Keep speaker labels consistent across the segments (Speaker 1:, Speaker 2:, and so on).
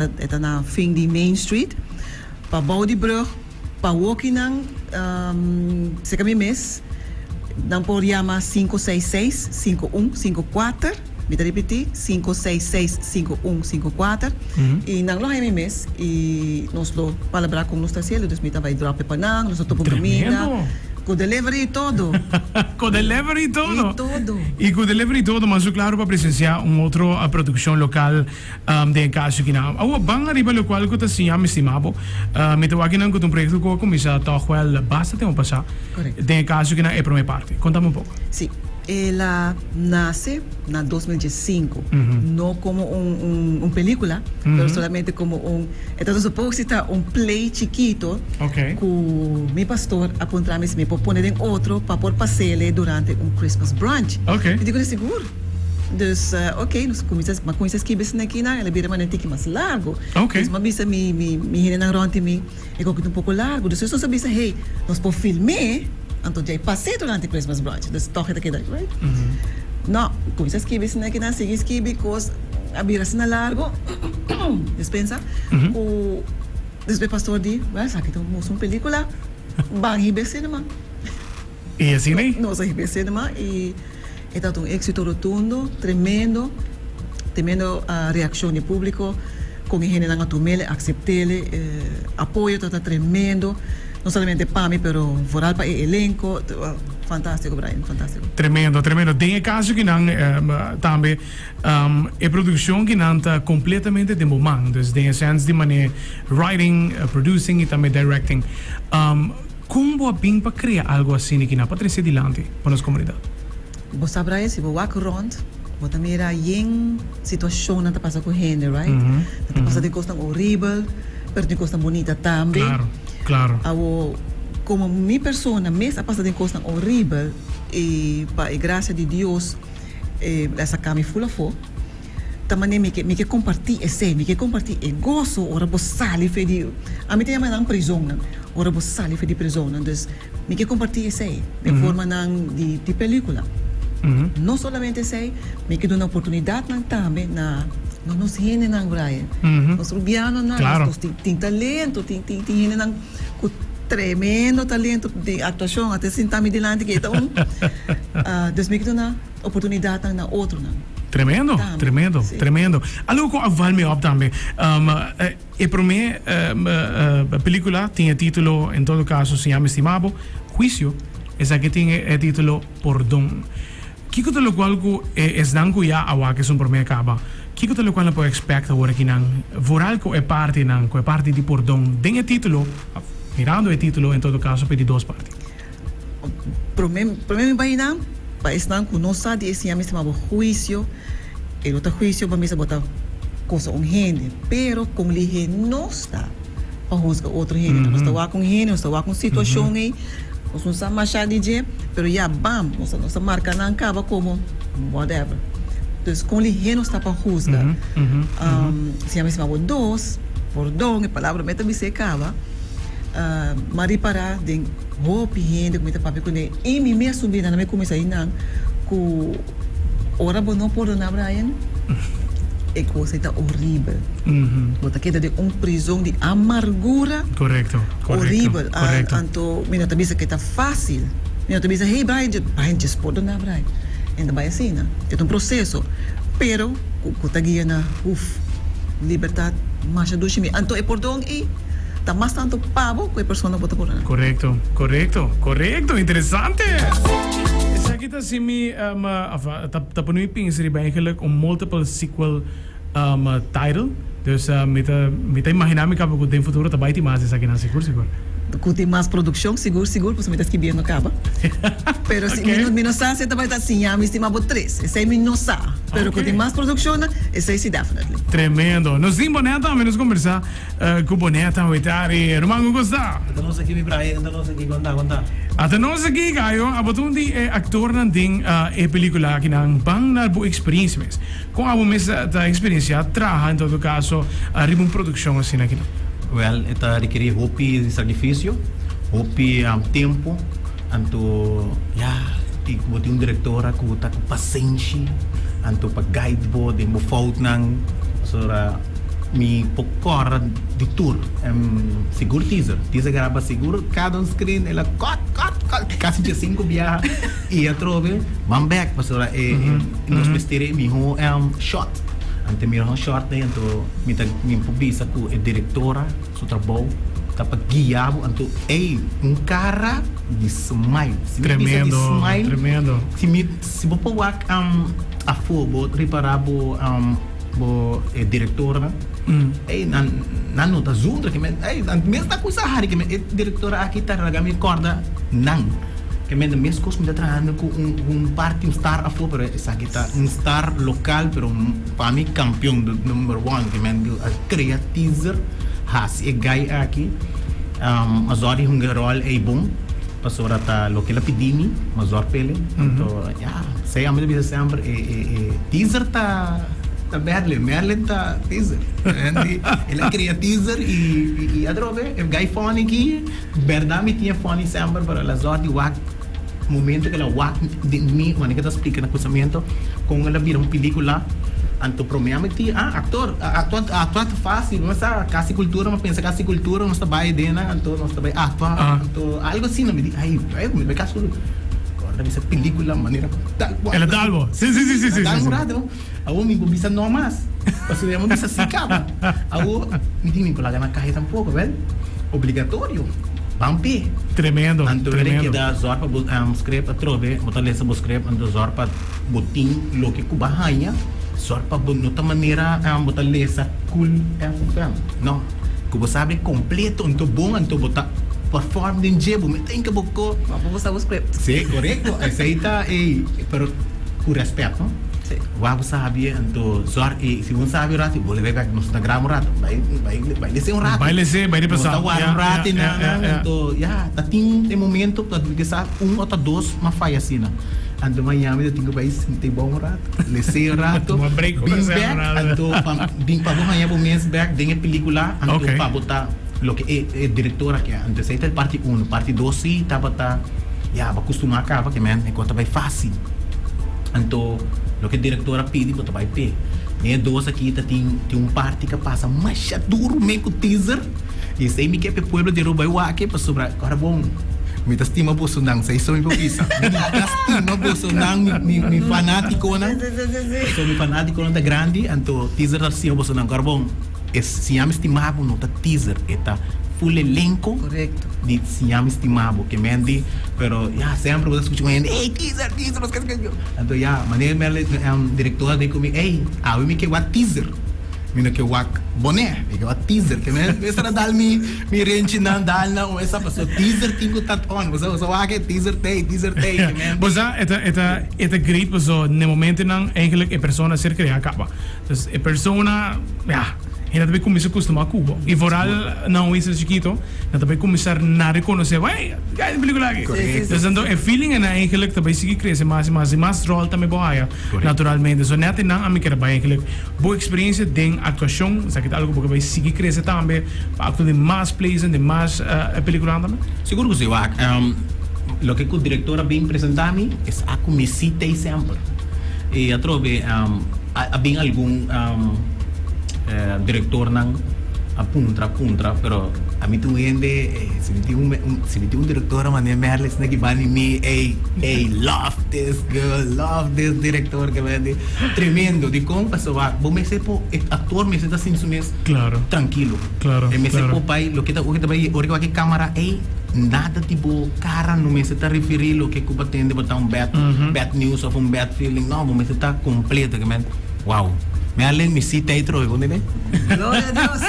Speaker 1: E ta na fin di Main Street, pa bou di brug, pa wokinan serka mi mes. Nan por yama 566 5154, mi ta ripití, 566 5154, i nan lo haña mi mes i nos lo palabrá kon nos ta hasiendo. Dus mi ta bai drop e pa nan, nos ta topa un kaminda. Ku delivery i todo.
Speaker 2: Ku delivery i todo.
Speaker 1: I todo.
Speaker 2: I ku delivery i todo, mas su klaru pa presensiá un otro produkshon lokal. Den e caso aki nan. Awor ban ariba locual cu ta siña mi stima bo. Mi ta wak nan cu ta un proyecto cu a cuminsa toch wel basta tempo pasa.
Speaker 1: Correcto.
Speaker 2: Den e caso aki nan e prome parti. Contame un poco.
Speaker 1: Si. El a nace na 2015. No como un un un pelicula, pero solamente como un, e ta supos si ta un play chikito cu mi pastor a puntra mi si mi por pone den otro pa por pasele durante un Christmas brunch. Mi di cu sigur. Dus ok, nos cuminsa, m'a cuminsa skibi esnan akinan, el a bira manera tiki mas largo.
Speaker 2: Ok.
Speaker 1: Dus m'a bisa mi, mi, mi hendenan rond di mi, e koki ta un poko largo. Dus nos a bisa, hey, nos por film'é, anto djei pas'é durante Christmas brunch. Dus tòg e ta keda, right? No, cuminsa skibi esnan akinan, sigui skibi, kos a bira asina largo, dispensa, ku despues pastor di, well, esaki ta un pelicula, ban hib'é cinema.
Speaker 2: I asina ei?
Speaker 1: Nos a hib'é cinema i e tabata un éxito rotundo, tremendo, tremendo reaccion di público, con e hendenan a tum'el, a acept'el, e apoyo tabata tremendo, no solamente pa mi pero vooral pa e elenco, fantástico Brian, fantástico.
Speaker 2: Tremendo, tremendo. Den e caso ki nan tambe e produccion ki nan ta completamente den bo man, dus den e sens di mane writing, producing i tambe directing. Kon bo a bin pa krea algu asina ki nan pa trese dilanti pa nos komunidat?
Speaker 1: Bo sa Brian, si bo wak rond, bo ta mira yen situashonnan ta pasa ku hende, right? Nan ta pasa den kosnan horibel, pero tin kosnan bunita tambe.
Speaker 2: Klaro, klaro.
Speaker 1: Awo, komo mi persona mes a pasa den kosnan horibel i pa e grasia di Dios el a saka mi ful afó. Ta manera mi ke mi ke kompartí esei, mi ke kompartí e goso ora bo sali fe di, ami ta yama nan prizonnan, ora bo sali fe di prizonnan. Dus mi ke kompartí esei den formanan di di pelíkula. No solamente esei, mi ke duna oportunidatnan tambe na na nos hendenan, Brian, nos rubianonan, nos tin tin talento, tin tin tin hendenan ku tremendo talento den aktuashon, ata sinta mi dilanti ke e ta un. Dus mi ke duna. Oportunidadnan na otronan.
Speaker 2: Tremendo,
Speaker 1: Tambe,
Speaker 2: tremendo,
Speaker 1: sí.
Speaker 2: tremendo. Algo cu a val mi op tambe. E prome pelicula tin e titulo, en todo caso, Si Ami Stima Bo, Huicio. Esaki tin e titulo Pordon. Kico ta locual cu e esnan cu ya a wak esun prome caba, kico ta locual nan por expect awor aki nan, vooral cu e partinan, cu e parti di pordon den e titulo, mirando e titulo en todo caso pa e di dos parti?
Speaker 1: Prome prome mi bai nan pa esnan ku no sa di e siña mi stima bo huisio e no ta huisio pa misa bo ta kosa un hende pero kon lihé nos ta pa husga otro hende nos ta wak un hende nos ta wak un situashon ei nos no sa masha di dje pero ya bam nos ta nos ta marka nan kaba komo whatever dus kon lihé nos ta pa husga siña mi stima bo dos pordon e palabra mi ta bis'é kaba. M'a ripará den hopi hende ku mi ta papia kuné i mi mes un bida na mi kuminsá di nan ku ora bo no pordoná Brian e kos ei ta horibel. Bo ta keda den un prizon di amargura horibel. Anto mi no ta bisa ku e ta fásil. Mi no ta bisa hey Brian Brian djes pordoná Brian. E no ta bai asina. E ta un proseso pero ku ta guia na uf libertat masha dushi mi. Anto e pordon ei. Ta mas tanto pa bo ku e persona bo ta purá.
Speaker 2: Korekto, korekto, korekto, interesante! Esaki ta hasi mi, of ta ta pone mi pensa riba eigenlijk un multiple sequel title. Dus mi ta mi ta imagina mi kaba ku den futuro ta bai tin mas esakinan sigur sigur.
Speaker 1: Ku tin mas produkshon sigur sigur pasobra mi ta skibiendo kaba. Pero si mi no mi no sa si e ta bai ta siña mi stima bo tres. Esei mi no sa. Pero ku tin mas produkshonnan esei si definitely.
Speaker 2: Tremendo. Nos tin Boneta, mi nos kombersá. Ku bo neta hoetari ruman ku gusta.
Speaker 3: Ata nos aki mi Brian ata nos aki konta konta.
Speaker 2: Ata nos aki Gayo abo ta un di e aktornan den e pelikula aki nan ban na bo eksperensia mes kon abo mes ta eksperensia traha en todo kaso riba un produkshon asina aki nan.
Speaker 3: Wèl e ta rekerí hopi sakrifisio hopi tempu anto ya i ku bo tin un direktora ku ta ku pasenshi anto pa guide bo den bo foutnan pasobra. Mi por kòrda di tur. Sigur teaser. Teaser graba sigur kada un screen el a cut, cut, cut kasi diesinku biaha i atrobe ban bek pasobra e nos mester e mihó shot. Anto e mihó shot ei anto mi ta mi por bisa ku e direktora su trabou ta pa guia bo anto ey un kara di smile. Si mi bisa di smile si mi si bo por wak afó bo ripara bo. Bo e directornan ey nan nan no ta zundra ke men ey nan mes ta kusa hari ke men e director aki ta laga mi korda nan ke men mes kos mi ta trahando ku un un parti un star afo pero esaki ta un star lokal pero pa mi kampion the number one ke men a krea teaser hasi e guy aki a zor di hunga e rol ey bon pasobra ta loke el a pidi mi mi a zor pele anto ya. Esei ami ta bisa semper e e e teaser ta ta Merlin, Merlin ta teaser. Andy el a crea teaser y y atrobe e guy funny aki berdad mi tin e funny semper pero el a zorg di wak momento cu el a wak den mi wanneer cu ta splica na cusamiento con el a bira un pelicula anto prome ami tin ah actor actua actua ta facil nos sa casi cultura mi a pensa casi cultura nos ta bay den nan anto nos ta bay actua anto algo asina mi di ay mi bay casi cultura. Ora bisa pelicula manera tal cual.
Speaker 2: El a dal bo. Si, si, si, si, si.
Speaker 3: El a dal un rato. Awor mi por bisa no mas. Pasobra mi a bisa si caba. Awor mi tin mi por laga na calle tampoco, wel. Obligatorio. Ban p'e.
Speaker 2: Tremendo,
Speaker 3: Anto
Speaker 2: tremendo.
Speaker 3: ora keda zor pa bo script atrobe, bo ta lesa bo script, anto zor pa bo tin loke cu bo a haña, zor pa bo no ta manera bo ta lesa cool FM. No. Cu bo sabi completo, anto bon, anto bo ta perform den dje, bo mete inca bo co.
Speaker 1: Ma bo sa bo script.
Speaker 3: Sí, corecto. Esey ta ey, pero cu respet, no?
Speaker 1: Sí.
Speaker 3: Wak bo sabi, anto zorg y si bo no sabi un rato, bo lebe bek, nos ta graba un rato, bay, bay, bay lese un rato.
Speaker 2: Bay lese, bay repasa.
Speaker 3: Nos ta warda un rato y nan, nan, anto ya, ta tin e momento, ta kisa un o ta dos ma faya asina. Anto mañana mi ta tin cu bay sinta y bon un rato, lese un rato,
Speaker 2: Tuma break,
Speaker 3: bin
Speaker 2: lese un
Speaker 3: bek,
Speaker 2: rato.
Speaker 3: anto pa, bin pa bo haña bo mes bek den e pelicula, anto
Speaker 2: Ok.
Speaker 3: pa bo ta. Loke e e director a ke. Anto esei ta e parti uno. Parti dos si tabata ya bo a kustumá kaba ke men e kos ta bai fásil. Anto loke e director a pidi bo ta bai p'e. Den e dos aki ta tin tin un parti ku a pasa masha duru me ku teaser i esei mi ke pa e pueblo di Aruba bai wak pasobra ora bon mi ta stima bosonan esei so mi por bisa. Mi ta stima bosonan mi mi mi fanátikonan pasobra mi fanátikonan ta grandi anto teaser ta stima bosonan ora bon. E Siña Mi Stima Bo no ta teaser, e ta full elenco
Speaker 1: Correcto.
Speaker 3: di Siña Mi Stima Bo. Ke men di, pero ya, semper bo ta scucha un hende, ey, teaser, teaser, nos ke ke. Anto ya, manera mi a director a di ku mi, ey, awe mi ke wak teaser, mi no ke wak boné, mi ke wak teaser. Ke men mester a dal mi mi renchinan, dal nan un esa, pasobra teaser tin ku ta on, bo sa, bo sa wak e teaser t'ey, teaser t'ey, ke men di.
Speaker 2: Bo sa, e ta, e ta, e ta great pasobra n'e momentonan eigenlijk e persona a ser crea caba. Dus e persona, ya, hende ta bay cuminsa custuma cu bo. Y vooral na un isla chikito, nan ta bay cuminsa na reconoce bo, hey, kijk e pelicula aki.
Speaker 1: Correcto.
Speaker 2: Dus anto e feeling ena eigenlijk ta bay sigui crece mas y mas y mas rol tambe bo haya,
Speaker 3: Correcto.
Speaker 2: naturalmente. So net enan ami kier a bay eigenlijk bo experiencia den actuacion, esaki ta algo bo ke bay sigui crece tambe pa actua den mas plays en den mas peliculanan tambe?
Speaker 3: Sigur cu si, wak. Loke cu director a bin presenta mi es a cu mi si t'ey semper. Y atrobe. A bin algun directornan a puntra puntra pero ami tin un hende si mi tin un si mi tin un director a manda Merle esaki bani mi ey ey love this girl love this director ke mende tremendo dikon pasobra bo mester por e actor mester ta sinti su mes trankilo e mester por bai loke ta ora bai ora ke wak e camara ey nada di bo cara no mester ta referi loke ku bo tende bo ta un bad bad news of un bad feeling no bo mester ta completo ke men wow Merlin mi si tey trobe bo mire.
Speaker 1: Gloria a Dios.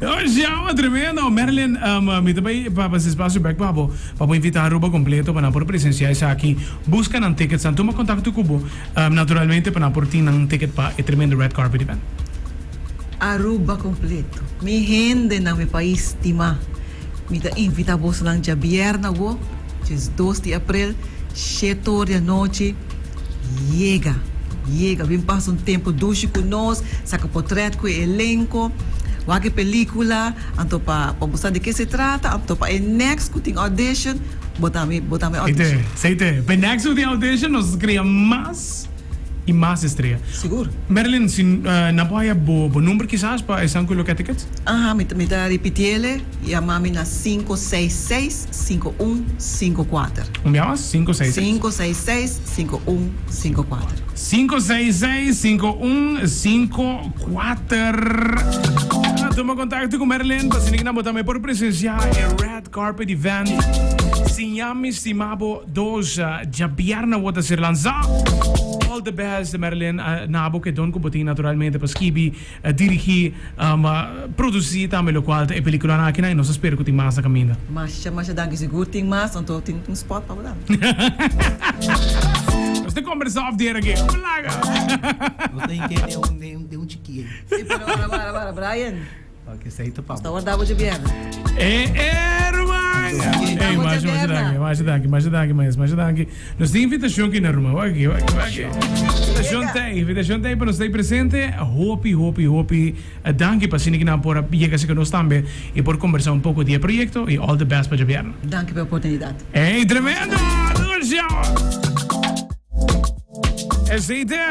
Speaker 2: Oh Jama tremendo Merlin mi ta bay pa pasa espacio bek pa bo pa bo invita Aruba completo pa nan por presencia esaki busca nan tickets nan tuma contacto cu bo naturalmente pa nan por tin nan ticket pa e tremendo red carpet event.
Speaker 1: Aruba completo mi hendenan mi pais stima. Mi ta invita bosonan djabièrnè awo, 12 di aprel, shete or di anochi. Yega, yega, bin pasa un tempu dushi ku nos, saka potrèt ku e elenko, wak e pelíkula, anto pa pa bo sa di ke se trata, anto pa e next ku tin audition, bo tambe bo tambe audition.
Speaker 2: Seite, seite. Pa e next ku tin audition nos krea mas. Y mas estrea.
Speaker 1: Sigur.
Speaker 2: Marilyn, si nan por haya bo bo number kisas pa esnan cu lo ke tickets?
Speaker 1: Aha, mi mi ta ripitiele, yama mi na 566 5154.
Speaker 2: Un bia mas, 566.
Speaker 1: 566 5154.
Speaker 2: 566 5154. Tuma contacto cu Marilyn pa asina nan bo tambe por presencia e Red Carpet Event Siña Mi Stima Bo dos djabièrnè awor ta ser lansá. All the best Marilyn na bo ke don ku bo tin naturalmente pa skibi, dirigí, produsí tambe lokual ta e pelikulanan akinan i nos ta spera ku tin mas na kaminda.
Speaker 1: Masha masha danki sigur tin mas anto tin un spot pa bo tambe.
Speaker 2: Nos ta kombersá òf di aki. Plaga.
Speaker 3: Nos ta hinké den un chikie.
Speaker 1: Si pero bara bara bara Brian.
Speaker 3: Ok, esei ta pa
Speaker 1: bo. Ta warda bo djabièrnè.
Speaker 2: E e ruman! Ey, masha, masha danki, masha danki, masha danki mes, masha danki. Nos tin invitashon ki na ruman, wak aki, wak aki, wak aki. Invitashon t'ei, invitashon t'ei pa nos t'ei presente. Hopi, hopi, hopi danki pa asina ki nan por a yega serka nos tambe i por kombersá un poko di e proyekto i all the best pa djabièrnè.
Speaker 1: Danki pa e oportunidat.
Speaker 2: Ey, tremendo! Esei t'e!